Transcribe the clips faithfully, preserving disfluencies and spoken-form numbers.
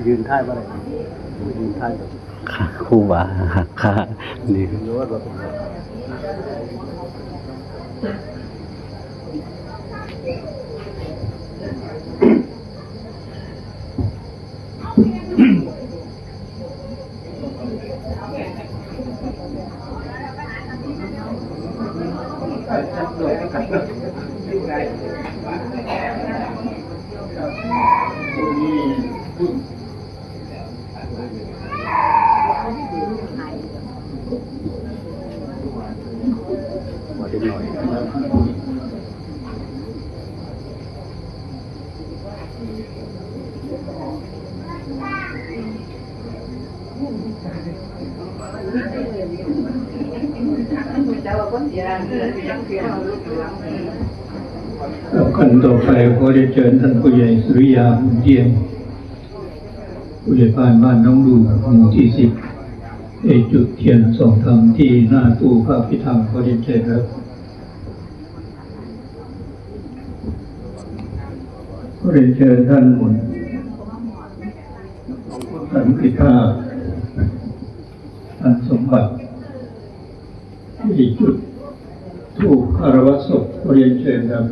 ยืนถ่ายบ่ได้ ยืนถ่าย ค่ะ ครูบา ค่ะ นี่ ขั้นต่อไปขอเรียนเชิญท่านผู้ใหญ่สุริยา บุญเที่ยง ผู้ใหญ่บ้านบ้านหนองดู หมู่ที่สิบ ได้จุดเทียนส่องธรรมที่หน้าตู้พระพิธรรม ขอเรียนเชิญครับ ขอเรียนเชิญท่าน ท่านพิธา ท่านสมบัติ ที่จุดธูปคารวะศพ ขอเรียนเชิญครับ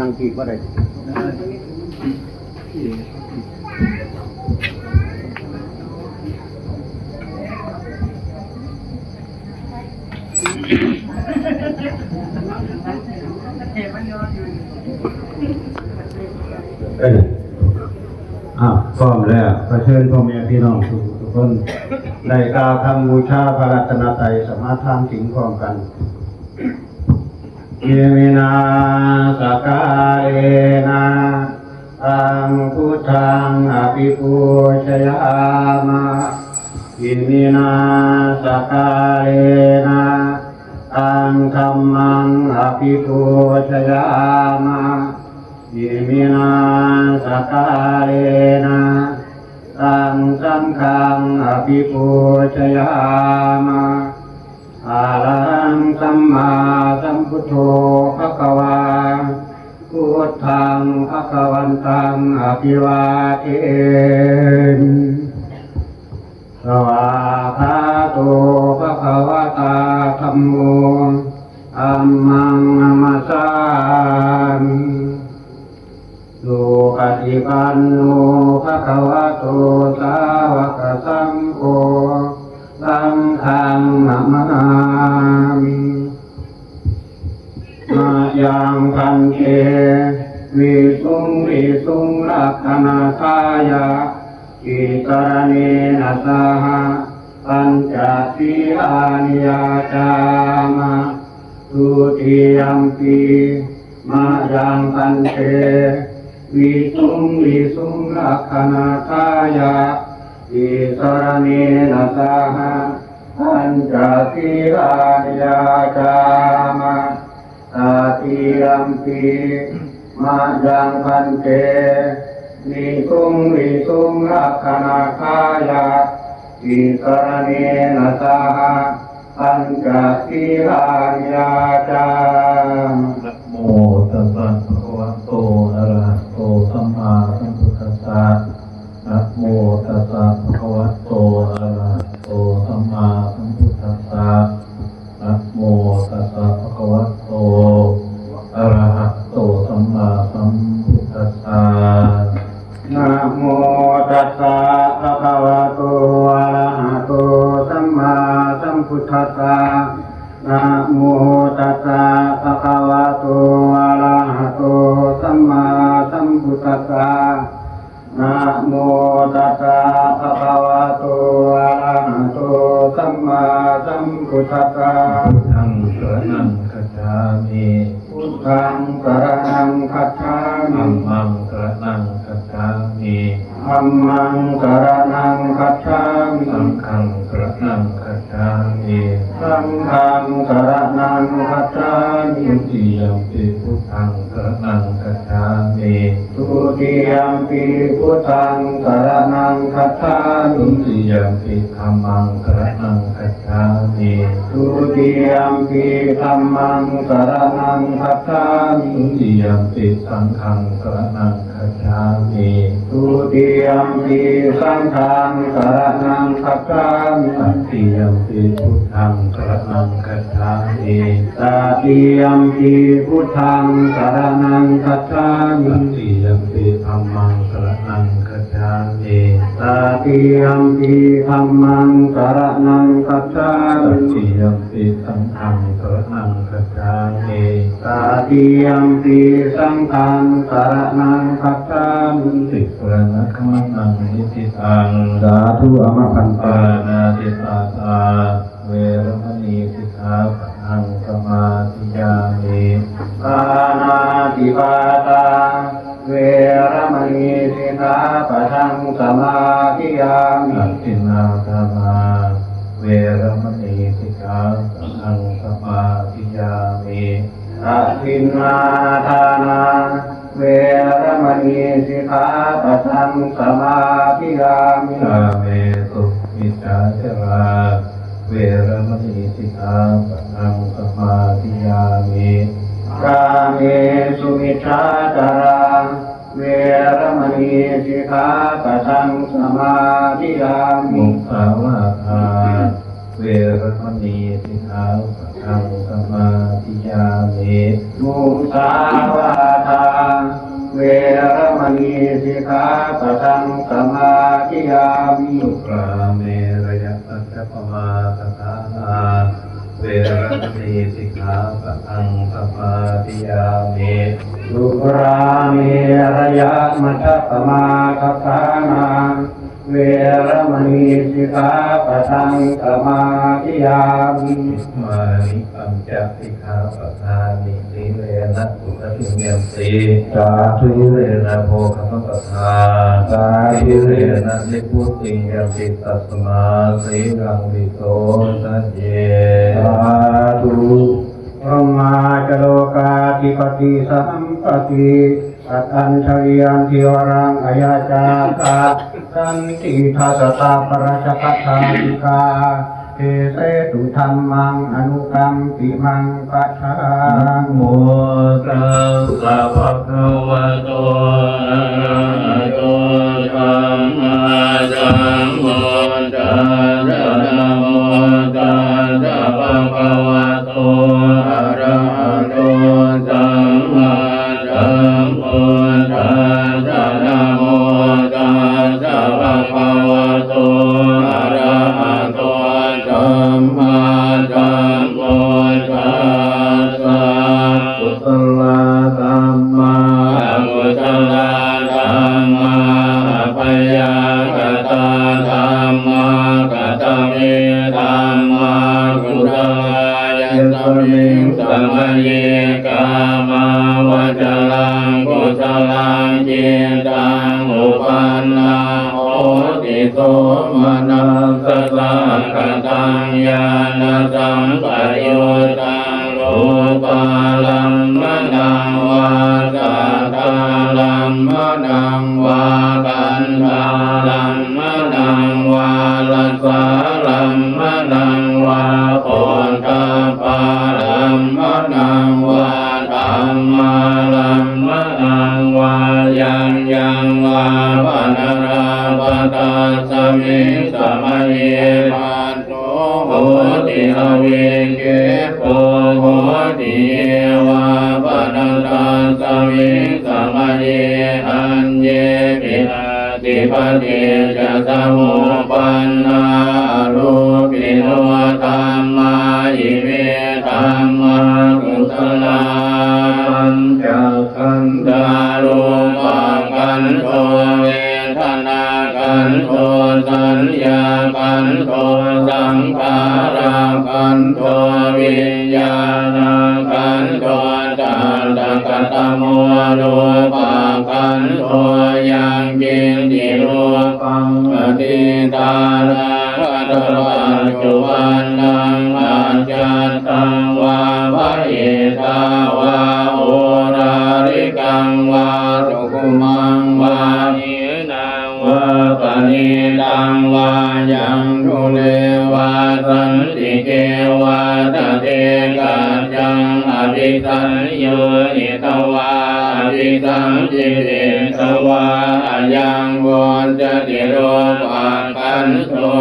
นั่งพี้บ่ได้ เอ้ย อ่ะ พร้อมแล้ว ขอเชิญพ่อแม่พี่น้องทุกๆคน ได้กล่าวคำบูชาพระรัตนตรัย สมาทานศีลพร้อมกัน Iminā sakkārena taṃ buddhaṃ abhipūjayāma. Iminā sakkārena taṃ dhammaṃ abhipūjayāma. Iminā sakkārena taṃ saṅghaṃ abhipūjayāma. Arahaṃ sammāsambuddho bhagavā, buddhaṃ bhagavantaṃ abhivādemi. Svākkhāto bhagavatā dhammo, dhammaṃ namassāmi. Supaṭipanno bhagavato sāvakasaṅgho, saṅghaṃ namāmi. Mayaṃ bhante visuṃ visuṃ rakkhaṇatthāya tisaraṇena saha pañca sīlāni yācāma. Dutiyampi mayaṃ bhante visuṃ visuṃ rakkhaṇatthāya tisaraṇena saha pañca sīlāni yācāma. Tatiyampi mayaṃ bhante visuṃ visuṃ rakkhaṇatthāya tisaraṇena saha pañca sīlāni yācāma. Namo tassa bhagavato arahato sammāsambuddhassa. Namo tassa bhagavato arahato sammāsambuddhassa. Namo tassa bhagavato arahato sammāsambuddhassa. Namo tassa bhagavato arahato sammāsambuddhassa. Namo tassa bhagavato arahato sammāsambuddhassa. Namo tassa bhagavato arahato sammāsambuddhassa. Buddhaṃ saraṇaṃ gacchāmi. Buddhaṃ saraṇaṃ gacchāmi. Dhammaṃ saraṇaṃ gacchāmi. Dhammaṃ saraṇaṃ gacchāmi. Saṅghaṃ saraṇaṃ gacchāmi. Saṅghaṃ saraṇaṃ gacchāmi. Dutiyampi buddhaṃ saraṇaṃ gacchāmi. Dutiyampi buddhaṃ saraṇaṃ gacchāmi. Dutiyampi dhammaṃ saraṇaṃ gacchāmi. Dutiyampi dhammaṃ saraṇaṃ gacchāmi. Dutiyampi saṅghaṃ saraṇaṃ gacchāmi. Dutiyampi saṅghaṃ saraṇaṃ gacchāmi. Tatiyampi buddhaṃ saraṇaṃ gacchāmi. Tatiyampi buddhaṃ saraṇaṃ gacchāmi. Tatiyampi dhammaṃ saraṇaṃ gacchāmi. Tatiyampi dhammaṃ saraṇaṃ gacchāmi. Tatiyampi saṅghaṃ saraṇaṃ gacchāmi. Tatiyampi saṅghaṃ saraṇaṃ gacchāmi. Tisaraṇagamanaṃ niṭṭhitaṃ. Sādhu, āma bhante. Pāṇātipātā veramaṇī sikkhāpadaṃ samādiyāmi. Pāṇātipātā veramaṇī sikkhāpadaṃ samādiyāmi. Adinnādānā veramaṇī sikkhāpadaṃ samādiyāmi. Adinnādānā veramaṇī sikkhāpadaṃ samādiyāmi. Kāmesu micchācārā veramaṇī sikkhāpadaṃ samādiyāmi. Kāmesu micchācārā veramaṇī sikkhāpadaṃ samādiyāmi. Musāvādā veramaṇī sikkhāpadaṃ samādiyāmi. Musāvādā veramaṇī sikkhāpadaṃ samādiyāmi. Surāmerayamajjapamādaṭṭhānā veramaṇī sikkhāpadaṃ samādiyāmi. Surāmerayamajjapamādaṭṭhānā veramaṇī sikkhāpadaṃ samādiyāmi. Imāni pañca sikkhāpadāni. Sīlena sugatiṃ yanti. Sādhu. Sīlena bhogasampadā. Sādhu. Sīlena nibbutiṃ yanti, tasmā sīlaṃ visodhaye. Sādhu. Brahmā ca lokādhipatī sahampati tadañjalikam dhīvaraṃ ayācatha, santīdha sattāpparajakkhajātikā, desetu dhammaṃ anukampimaṃ pajaṃ. Namo tassa bhagavato arahato sammāsambuddhassa. Namo tassa bhagavato arahato sammāsambuddhassa. Namo tassa bhagavato arahato sammāsambuddhassa. Kusalā dhammā, akusalā dhammā, abyākatā dhammā. Katame dhammā kusalā? Yasmiṃ samaye kāmāvacaraṃ kusalaṃ cittaṃ uppannaṃ hoti somanassasahagataṃ ñāṇasampayuttaṃ rūpārammaṇaṃ vā saddārammaṇaṃ vā gandhārammaṇaṃ vā rasārammaṇaṃ vā phoṭṭhabbārammaṇaṃ vā dhammārammaṇaṃ vā yaṃ yaṃ vā panārabbha, tasmiṃ samaye phasso hoti, avikkhepo hoti, ye vā pana tasmiṃ samaye aññepi atthi paṭiccasamuppannā arūpino dhammā, ime dhammā kusalā. Pañcakkhandhā: rūpakkhandho, vedanākkhandho, saññākkhandho, saṅkhārakkhandho, viññāṇakkhandho. Tattha katamo rūpakkhandho? Yaṃ kiñci rūpaṃ atītānaṃ athapaccuppannānaṃ ajjhattaṃ vā bahiddhā vā oḷārikaṃ vā su maṃ vā hīnaṃ vā paṇītaṃ vā yaṃ dūre vā santike vā tadekajjhaṃ abhisaññūhitvā abhisaṅkhipitvā ayaṃ vuccati rūpakkhandho.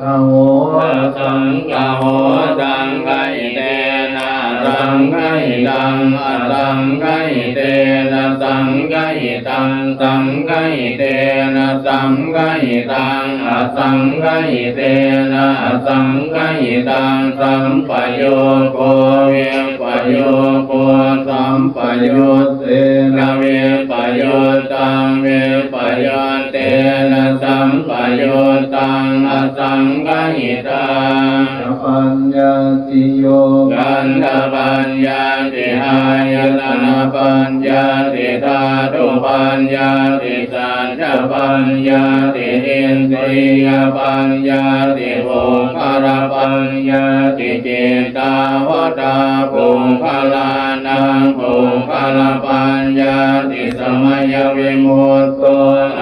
Saṅgaho asaṅgaho, saṅgahitena asaṅgahitaṃ, asaṅgahitena saṅgahitaṃ, saṅgahitena saṅgahitaṃ, asaṅgahitena asaṅgahitaṃ, sampayogo vippayogo, sampayuttena vippayuttaṃ, vippayuttena sampayuttaṃ, asaṅgahitaṃ. Paññattiyo, khandhapaññatti, āyatanapaññatti, dhātupaññatti, saccapaññatti, indriyapaññatti, puggalapaññatti. Kittāvatā puggalānaṃ puggalapaññatti? Samayavimutto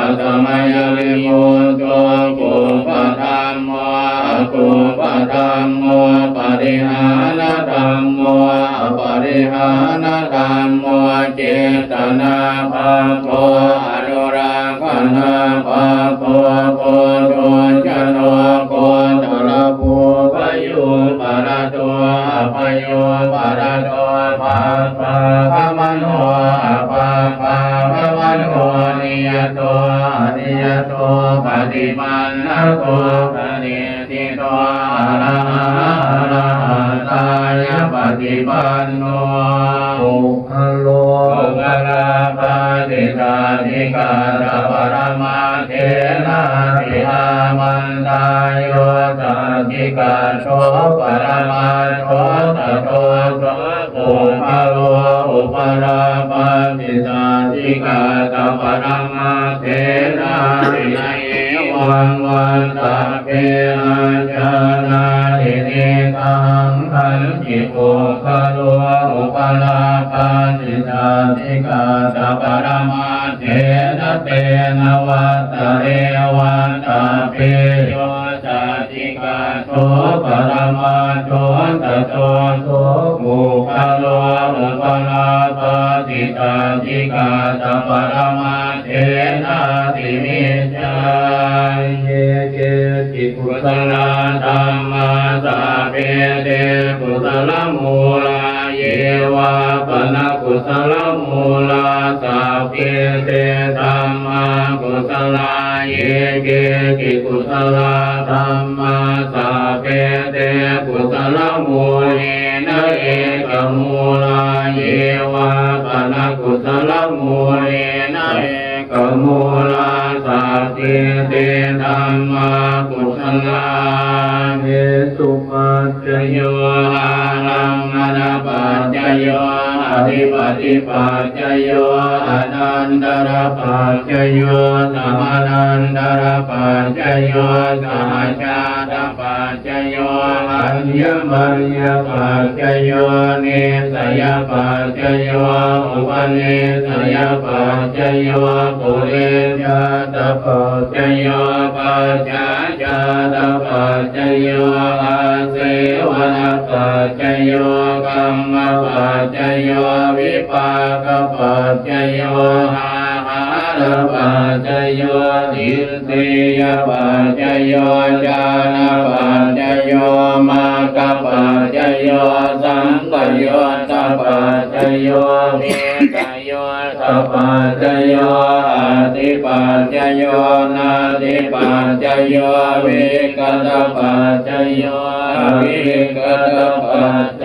asamayavimutto kuppadhammo akuppadhammo parihānadhammo aparihānadhammo cetanābhabbo anurakkhanābhabbo puthujjano gotrabhū bhayūparato abhayūparato bhabbāgamano abhabbāgamano niyato aniyato paṭipannako phale ṭhito arahā arahattāya paṭipanno puggalo puggalā bhāsitatthigataparamatthena ṭhitā mantā yo satthigatto paramattho tato so puggalo upalabbhati satthigataparamatthenapi. Na hevaṃ vattabbe. Ājānāhi niggahaṃ. Hañci puggalo upalabbhati satthigataparamatthena tena vattare vattabbe. Yo satthigatto paramattho tato so puggalo upalabbhati satthigataparamatthenapi micchā. Ye keci kusalā dhammā sabbe te kusalamūlā. Ye vā pana kusalamūlā sabbe te dhammā kusalā. Ye keci kusalā dhammā sabbe te kusalamūlena ekamūlā. Ye vā pana kusalamūlena ekamūlā sabbe te dhammā kusalā. Hetupaccayo, ārammaṇapaccayo, adhipatipaccayo, anantarapaccayo, samanantarapaccayo, sahajātapaccayo, aññamaññapaccayo, nissayapaccayo, upanissayapaccayo, purejātapaccayo, pacchājātapaccayo, āsevanapaccayo, kammapaccayo, vipākapaccayo, āhārapaccayo, indriyapaccayo, jhānapaccayo, maggapaccayo, sampayuttapaccayo, vippayuttapaccayo, atthipaccayo, natthipaccayo, vigatapaccayo, avigatapaccayo,